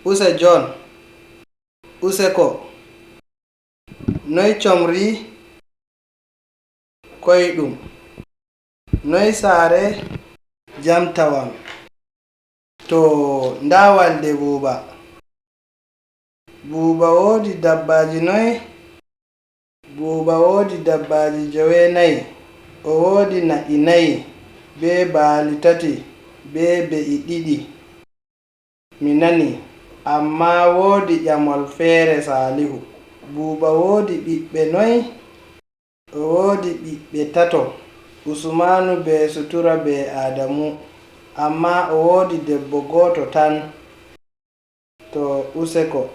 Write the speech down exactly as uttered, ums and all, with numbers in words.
Use Jon, Useko, noy comri koyɗum? Noy saare? Jam tawam. To ndaa walde Buuba. Buuba woodi dabbaaji noy? Buuba woodi dabbaaji joweenayi. O woodi na'i nayi, bee baali tati, bee be'i ɗiɗi. Mi nani, ammaa woodi ƴamol feere Saalihu. Buuba woodi ɓiɓɓe noy? O woodi ɓiɓɓe tato, Usmaanu bee Sutura bee Aadamu, ammaa o woodi debbo gooto tan. To useko.